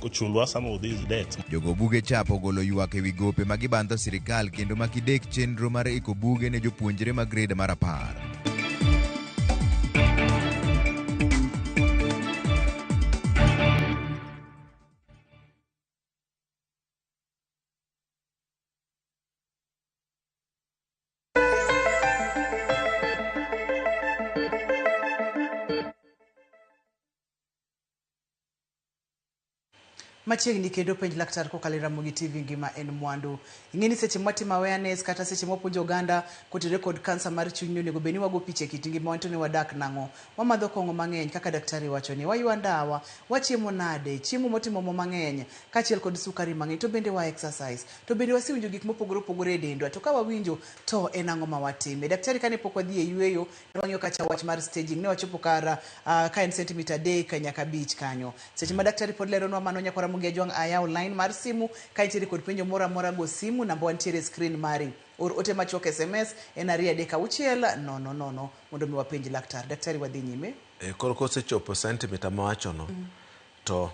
ochulwa some of these debts. Jogo buge chap ogolo ywak ewi gope ma gibandho sirikal kendo ma kidek chenro mar iko buge ne jopuonjre ma grade mar 10. Machiegni kendo penj laktar kokalo e Ramogi TV ngima en mwandu. Ing'e ni seche mwatimo awareness kata seche mwapuonjo oganda kotenore kod kansa mar chuny onego bed ni wago picha e kit ngimawa to ni wadak nang'o. Wamadho kong'o mang'eny kaka daktari wacho ni waywa ndawa, wachiemo nade, chiemo motimo mo mang'eny kaachiel kod sukari mang'eny, to bende wa exercise, to bende wasewinjo gik mopogore opogore e dendwa, to ka wawinjo to en ang'o ma watime. Daktari kane pok wadhi e yweyo, ne wang'iyo kacha wach mar staging, ne wachopo kar ka en sentimita 3 nyaka 5 kanyo. Seche ma daktari pod leronwa mano nyakora Ramogi Ajwang' ayaw line mar simu ka intiere kod penjo moro amora go simu namba wantiere e screen mari. Or ote machuok SMS en 236 000 mondo mi wapenj laktar. Daktari wadhi nyime. Koro kosechopo sentimita mawachono, to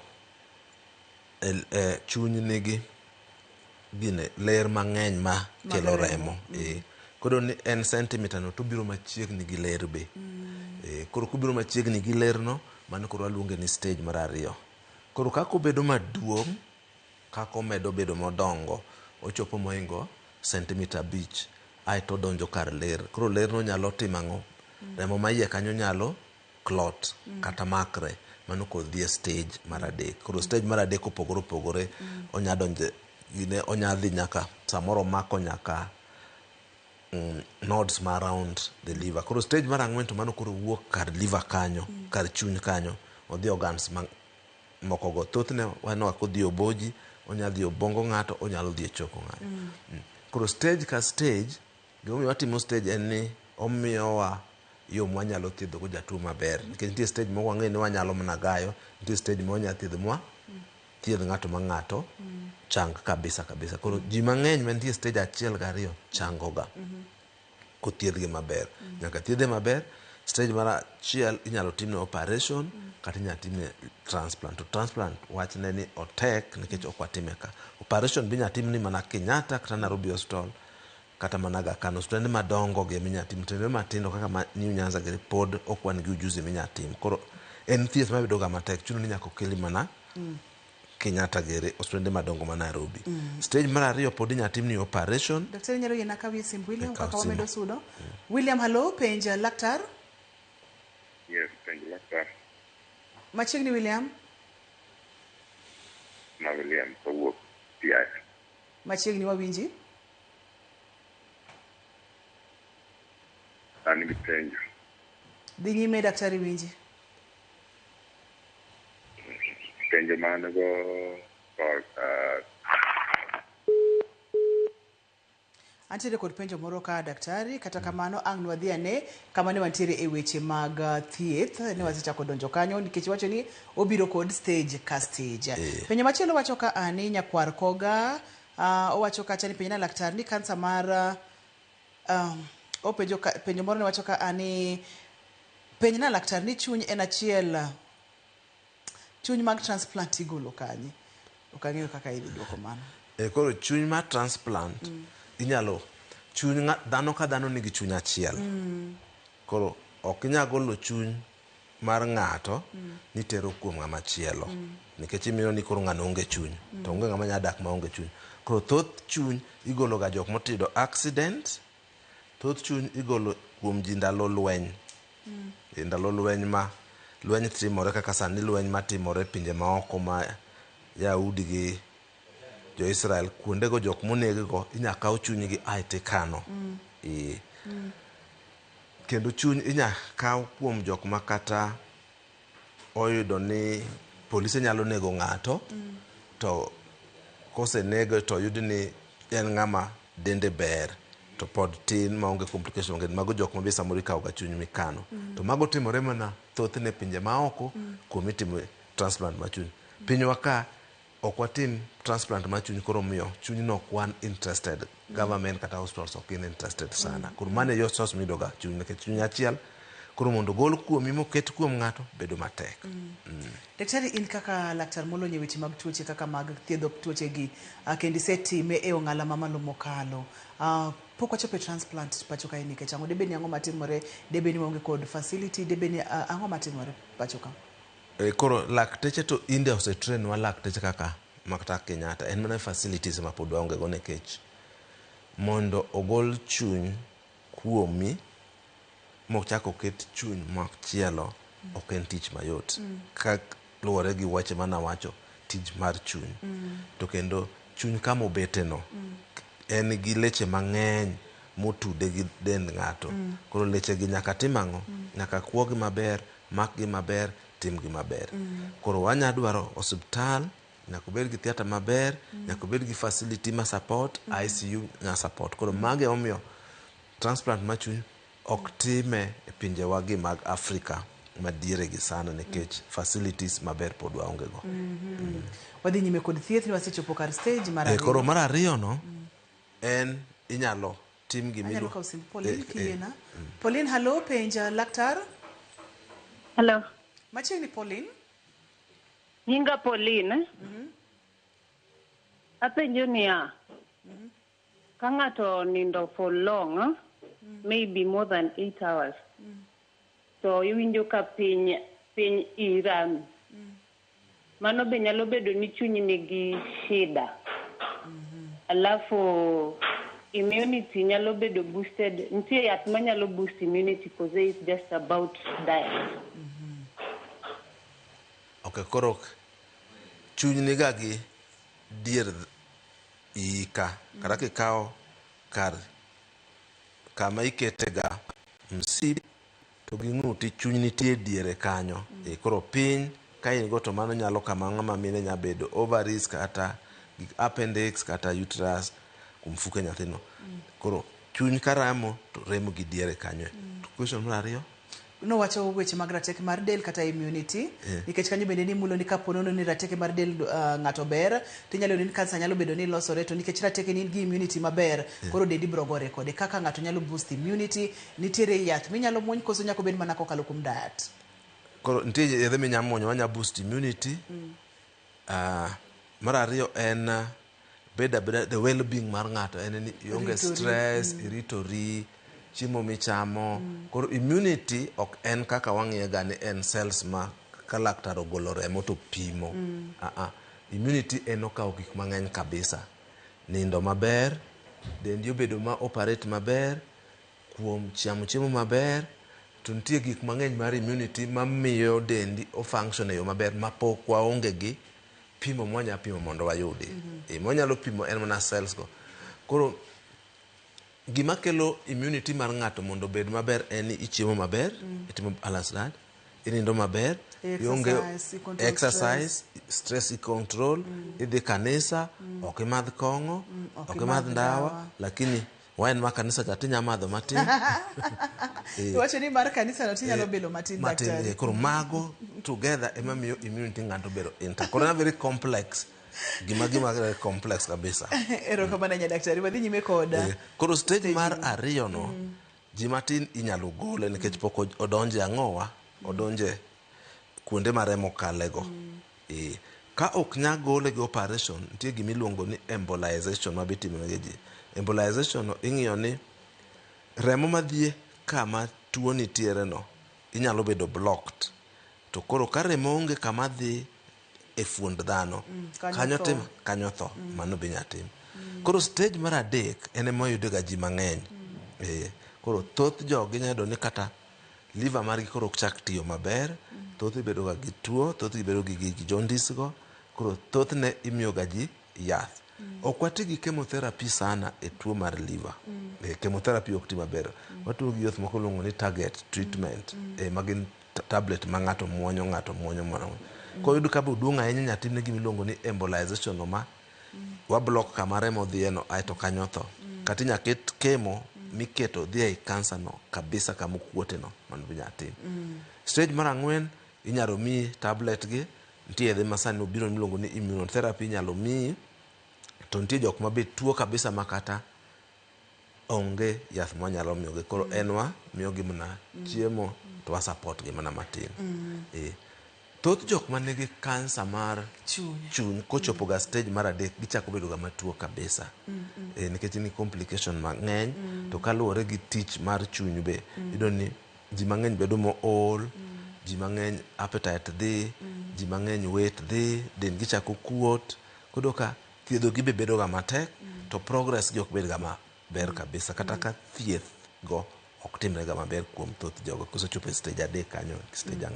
Chuny nigi gine ler mang'eny ma kelo remo. Koro ni en centimeter no to obiro machiegni gi ler be. Koro kobiro machiegni gi lerno, mano koro waluonge ni stage mar 2. Koro kaka obedo maduong', kaka omedo bedo modongo, ochopo mohingo centimeter 5, aeto odonjo kar ler. Koro lerno nyalo timo ang'o? Remo ma iye kanyo nyalo clot kata makre. Mano kodhi e stage mar 3. Koro stage mar 3 opogore opogore. Onya donjo, onya dhi nyaka, samoro omako nyaka nodes ma around the liver. Koro stage mar 4 to mano koro wuok kar liver kanyo, kar chuny kanyo, odhi organs moko go. Thothne waneno ka odhi oboji, onya dhi obongo ng'ato, onyalo dhi e choko ng'ato. Koro stage ka stage, gimomiyo watimo stage en ni omiyowa yo mwanyalo thiedho go jatuo maber. Nikech nitie stage moko wang'eyo ni wanyalo mana gayo, nitie stage ma wanyalo thiedho mwa thiedh ng'ato ma ng'ato chang kabisa kabisa. Koro ji mang'eny mantie stage 1 gi 2 chango ga kothiedhgi maber. Nyaka thiedhe maber. Stage mar 1 inyalo timne operation kata inyalo timne transplant. To transplant wachne ni otek nikech ok watime ka. Operation be inyalo timni mana Kenyatta kata Nairobi Hospital kata mana Aga Khan. Osiptende madongo gi ema inyalo tim. Osiptende matindo kaka ma New Nyanza gi pod ok wan gi ujuzi minyalo tim. Koro en thieth mabedo ga matek. Chuno ni nyaka okeli mana Kenyatta gere osiptende madongo ma Nairobi. Stage mar 2 pod inyalo timni operation. Daktari nyalo yiena kawie simb William Kaw kaka simu. wamedo sudo. William, hello, penj laktar. Yes, penj laktar. Machiegni William. Ma William kowuok Siaya. Machiegni wawinji. An gi penjo. Dhi nyime daktari winji. Penjo ma an go korka Antiere kod penjo moro ka daktari, kata kamano ang' nwadhi ane kama ne wantiere e weche mag thieth, ne wasechako donjo kanyo nikech iwacho ni obiro kod stage ka stage. Penjo machielo wacho ka ani nyakwar koga, owacho kacha ni penjna laktar ni kansa mar openjo ka, penjo moro ne wacho ka ani penjna laktar ni chuny en achiel, chuny mag transplant igolo kanye? Ok ang'eyo kaka idhi duoko mano. Koro chuny mar transplant inyalo chuny dhano ka dhano nigi chuny achiel. Koro ok inyal golo chuny mar ng'ato nitero kuom ng'ama chielo. Nikech imiyo ni koro ng'ano onge chuny. To onge ng'ama nyalo dak maonge chuny. Koro thoth chuny igolo ga jok motiyudo accident, thoth chuny igolo kuom ji ndalo lweny. Ndalo lweny ma lweny timore kaka sani lweny matimore e pinje maoko ma Yahudi gi jo-Israel, kuondego jok moneg go inya kaw chunygi ae tikano. Kendo chuny inya kaw kuom jok ma kata oyudo ni polise nyalo nego ng'ato, to kosenege to oyud ni en ng'ama dende ber to pod tin maonge complication mang'eny. Mago jok ma be samoro ikawo ga chuny mikano. To mago timore mana thothne pinje maoko kuom itimo transplant mar chuny. Pinywa ka ok watim transplant mar chuny, koro miyo chuny no ok wan interested. Government kata hospitals ok gin interested sana. Koro mano e yo source miyudo ga chuny, nikech chuny achiel koro mondo ogol kuomi moket kuom ng'ato bedo matek. Daktari, in kaka laktar molony e weche mag tuoche kaka mag thiedho tuoche gi, kendo isetime e ong'ala mamalo mokalo. Pok wachopo e transplant pacho kae nikech ang'o? Debed ni ang'o matimore? Debed ni waonge kod facility? Debed ni ang'o matimore pacho ka? Koro lakteche to India osetrain wa lakteche kaka makata Kenyatta. En mana facilities ma pod waonge go nikech mondo ogol chuny kuomi mochak oket chuny machielo ok en tich mayot. Ka luwore gi weche manawacho, tich mar chuny. To kendo chuny kama obete no, en gi leche mang'eny motude gi dend ng'ato. Koro leche gi nyaka tim ang'o? Nyaka kuogi maber, makgi maber, timgi maber. Koro wanya dwaro osiptal, nyaka obed gi theatre maber, nyaka obed gi facility ma support, ICU nya support. Koro mago emomiyo transplant mar chuny ok time e pinjewa gi mag Afrika madiere gi sana nikech facilities maber pod waonge go. Wadhi nyime kod thieth ni wasechopo kar stage mar ariyo. Koro mar ariyo no en inyalo tim gima Anyalo iluongo kawo simb Pauline kiyiena. Pauline, hello, penja laktar. Hello. Machiegni Pauline. Nyinga Pauline. Apenjo niya, ka ng'ato nindo for long, maybe more than 8 hours, to iwinjo ka piny piny irami. Mano be nyalo bedo ni chunyi nigi shida. Alafu immunity nyalo bedo boosted. Nitie yath manyalo boost immunity because it's just about diet. Ok, koro chuny niga gi dier iyi ka. Kata kikawo kar kama ikete ga msip to gi ng'uti chuny nitie diere kanyo. E, koro piny ka in go to mano nyalo kama ng'ama mine nya bedo ovaries kata gik appendix kata uterus kuom fuke nyathino. Koro chuny karamo to remo gi diere kanyo. To question mar ariyo? Nowacho weche mag rateke mar del kata immunity nikech kanyo bende nimulo ni kapo nono ni rateke mar del ng'ato ber to inyalo yudo ni kansa nyalo bedo ni losore to nikech rateke nigi immunity maber koro dendi biro gore kode. Kaka ng'ato nyalo boost immunity, nitiere yath minyalo muony koso nyaka obed mana kokalo kuom diet? Koro nitie yedhe minya muonyo manya boost immunity. Mar ariyo en bedo abeda the well being mar ng'ato en ni ionge Iritori. Stress, iritori, chiemo michamo. Koro immunity ok en kaka wang'iye ga ni en cells ma ka laktar ogolo remo to pimo. Immunity en okawo gik mang'eny kabisa. Nindo maber, dendi obedo ma operate maber, kuom chamo chiemo maber, to nitie gik mang'eny mar immunity mamiyo dendi o function e yo maber mapok waonge gi pimo mwanya pimo mondo wayudi. Mwanyalo pimo en mana cells go. Koro gima kelo immunity mar ng'ato mondo obed maber en ni ichiemo maber, itimo balanced diet, inindo maber, ionge Exercise, i control. Exercise, stress i control, idhi kanisa, ok imadh kong'o, ok ok imadh imadh ndawa, ndawa. Lakini wine ma kanisa cha tinya madho matin. Iwacho ni mar kanisa no tinyalo bilo matin, matin daktari. Koro mago together ema miyo immunity ng'ato bedo intact. Koro en a very complex gima very complex kabisa. Erokamano ahinya daktari, wadhi nyime kod Koro stage mar ariyo no ji matin inyalo gole nikech pok odonje ang'owa odonje kuonde ma remo kalego. Ka ok nya gole gi operation, nitie gima iluongo ni embolization ma be itimo ne ji. Embolization no ing'iyo ni remo madhi kama tuo nitiere no inyalo bedo blocked. To koro ka remo onge kama dhi e fuond dhano, kanyo kanyo tho. tim kanyo tho, mano be inya tim. Koro stage mar adek en ema wayudo ga ji mang'eny. Koro thoth jogi inya yudo ni kata liver margi koro ok chak tiyo maber, thoth bedo ga gi tuo, thoth gi bedo gi jaundice go, koro thothne imiyo ga ji yath. Ok wati gi chemotherapy sana e tuo mar liver. Chemotherapy ok ti maber. Watiyo gi yath moko iluongo ni target treatment, ma gin tablet ma ng'ato muonyo, ng'ato muonyo, muonyo. Koyud ka be oduong' ahinya inya timne gima iluongo ni embolization no ma wa block kama remo dhiye no aeto kanyo tho. Kata inya ket chemo miketo dhi ei cancer no kabisa kama okuote no mano be inya tim. Stage mar ang'wen inyalo miyi tablet gi, nitie yedhe ma sani obiro miluongo ni immunotherapy inyalo miyi, to nitie jok ma be tuo kabisa ma kata onge yath mwanyalo miyogi. Koro en wa miyogi mana chiemo to wa support gi mana matin. Thoth jok manigi kansa mar chuny chuny kochopo ga stage mar adek gichako bedo ga matuo kabisa. Nikech ni complication mang'eny to kaluwore gi tich mar chuny be iyudo ni ji mang'eny bedo mool, ji mang'eny appetite dhi, ji mang'eny weight dhi, dendgi chako kuot. Koro ka thiedho gi be bedo ga matek to progress gi ok bed ga maber kabisa kata ka thieth go ok timre ga maber kuom thoth jogo kosechopo e stage adek kanyo, stage 4.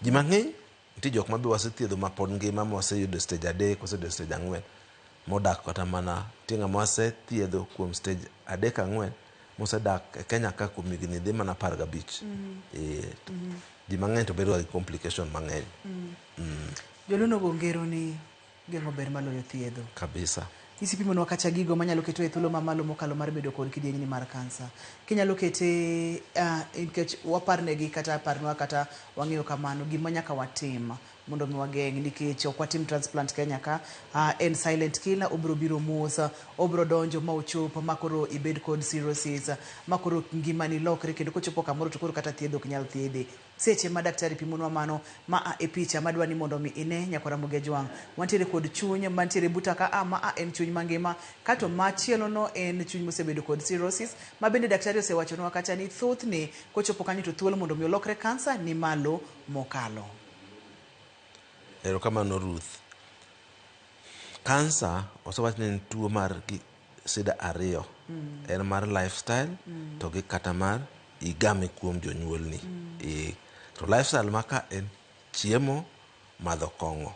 Ji mang'eny nitie jok ma be wasethiedho ma pod ngima ma waseyudo e stage 3, waseyudo e stage 4 modak kata mana nitie ng'ama wasethiedho kuom stage 3 4 mosedak e Kenya ka kuom higni dhi mana 15. Ji mang'eny to bedo ga gi complication mang'eny. Joluo nogo ngero ni geng'o ber maloyo thiedho. Kabisa. Isipimonwa kacha gigo manyalo keto e thuolo mamalo mokalo mar bedo kod kidieny ni mar kansa. Kinyalo kete nikech waparnegi kata parnwa kata wang'eyo kamano gima nyaka watim mondo mi wageng' nikech ok watim transplant Kenya ka. En silent killer, obiro biro mos, obiro donjo ma ochop ma koro ibed kod cirrhosis, ma koro ngimani lokre kendo kochopo kamoro to koro kata thiedh ok nyal thiedhi. Seche ma daktari pimonwa mano ma a e picha madwa ni mondo mi ine nyakwa Ramogi Ajwang'. Wantiere kod chuny mantiere buta ka a ma a en chuny mangima kato machielo no en chuny mosebedo kod cirrhosis ma bende daktari osewachonwa kacha ni thothne kochopo kanyo to thuolo mondo mi olokre kansa ni malo mokalo. Erokamano Ruth. Kansa osewach ni en tuo mar gi sida ariyo. En mar lifestyle to gi kata mar igame kuom jonyuolni. To lifestyle ma ka en chiemo, madho kong'o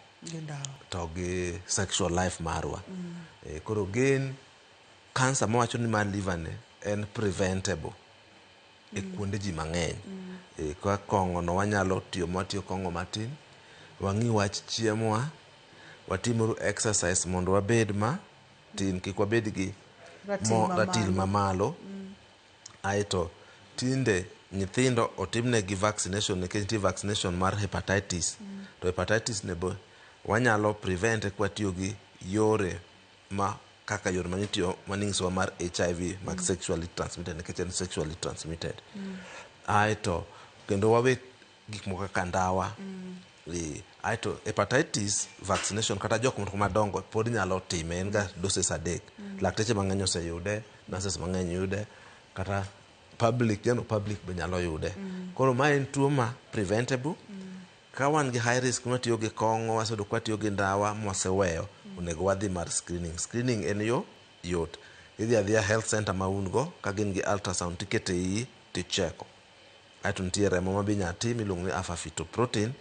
to gi sexual life marwa. Koro gin kansa mawacho ni mar liver ni en preventable e kuonde ji mang'eny. Ka kong'o no wanyalo tiyo mwatiyo kong'o matin, wang'i wach chiemo wa, watimuru exercise mondo wabed ma tin, kik wabed gi ratil mamalo. Aeto tinde nyithindo otimnegi vaccination nikech nitie vaccination mar hepatitis. To hepatitis ne bo wanyalo prevent kwatiyo gi yore ma kaka yore manitiyo maning'isowa mar HIV mag sexually transmitted nikech en sexually transmitted. Aeto kendo wawe gik moko kaka ndawa. Aeto hepatitis vaccination kata jok moko madongo pod nyalo time, en ga doses 3. Lakteche mang'eny oseyude, nurses mang'eny yude, kata public, general public be nyalo yude. Koro ma en tuo ma preventable. Ka wan gi high risk mwatiyo gi kong'o, waseyudo kwatiyo gi ndawa mwaseweyo, onego wadhi mar screening. Screening en yo yot. Idhi adhiya health center ma un go, ka gin gi ultrasound tikete iyi ticheko. Aeto nitie remo ma be inya tim iluongo ni alpha fetoprotein,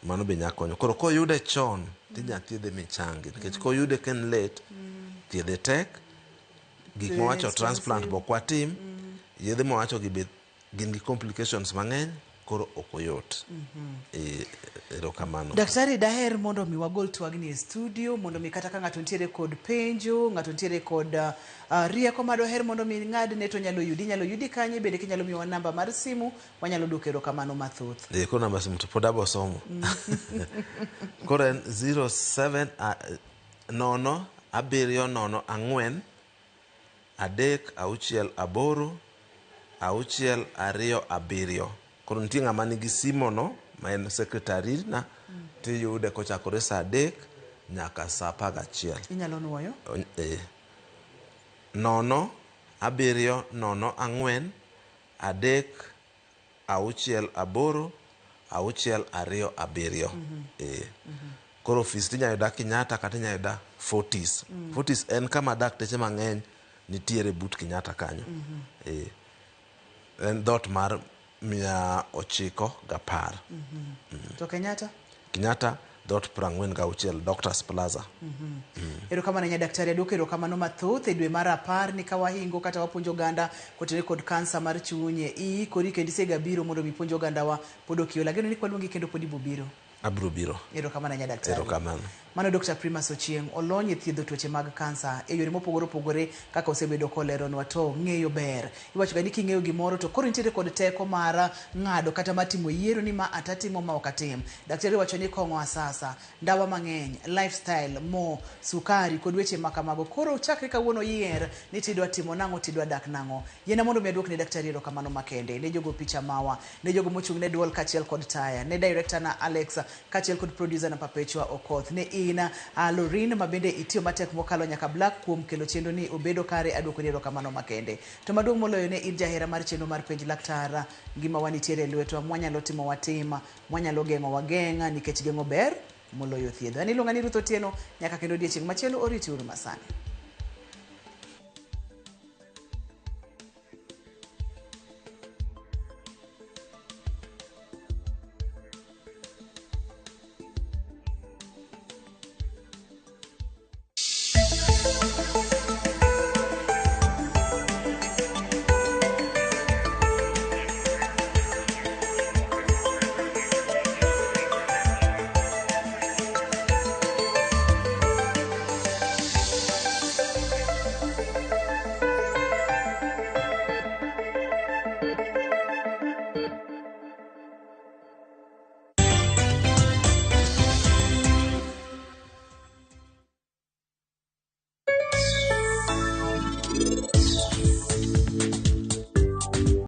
mano be nya konyo. Koro koyude chon, tinya thiedhe michangi. Nikech koyude ka en late, thiedhe tek, gik mwawacho transplant be ok watim, yedhe mwawacho gi be gin gi complications mang'eny, koro ok oyot. Erokamano. Daktari, daher mondo mi wagol twagni e studio mondo mi kata ka ng'ato nitiere kod penjo, ng'ato nitiere kod rieko madoher mondo mi ng'adne to nyalo yudi. Inyalo yudi kanye bende kinyalo miyowa namba mar simu, wanyalo duoko erokamano mathoth. Koro namba simu to pod abo somo. Koro en 07 0 7 0 4 3 6 8 6 2 7. Koro nitie ng'ama nigi simo no ma en secretary na, tiyude kochakore saa 3 nyaka saa 11. Inyalo nuoyo? 0 7 0 4 3 6 8 6 2 7. Koro ofis tinyalo yuda Kenyatta kata inyalo yuda Fortis. Fortis en kama dakteche mang'eny nitiere but Kenyatta kanyo. En dhoot mar 910. To Kenyatta? Kenyatta dhoot 46 Doctors Plaza. Erokamano ahinya daktari, aduoko erokamano mathoth e dwe mar 10 ni ka wahingo kata wapuonjo oganda kotenore kod kansa mar chuny. Iikori kendo isega biro mondo mi ipuonj ogandawa pod ok iol. Ageno ni kwaluongi kendo pod ibo biro. Abiro biro. Erokamano ahinya daktari. Erokamano. Mano Dr. Primus Ochieng, olony e thiedho tuoche mag kansa e yore mopogore opogore kaka osebedo koleronwa to ng'eyo ber. Iwacho ga ni king'eyo gimoro to koro intiere kod teko mar ng'ado kata mar timo yiero ni ma atatimo ma ok atim. Daktari wacho ni kong'o asasa, ndawa mang'eny, lifestyle, mo, sukari kod weche makamago. Koro chakre kawuono yier ni tidwa timo nang'o, tidwa dak nang'o. Yiena mondo mi aduok ne daktari erokamano makende, ne jogo picha mawa, ne jogo mochung' ne duol kaachiel kod taya, ne director na Alex kaachiel kod producer na Perpetua Okoth, ne in Lorin ma bende itiyo matek mokalo nyaka Black kuom kelo chenro ni obedo kare, aduoko ni erokamano makende. To maduong' moloyo ne in jahera mar chenro mar Penj Laktar, ngima wa nitiere e lwetwa, mwanyalo timo watim, mwanyalo geng'o wageng', nikech geng'o ber moloyo thiedho. An iluonga ni Ruth Otieno, nyaka kendo odiechieng' machielo oriti uru masani.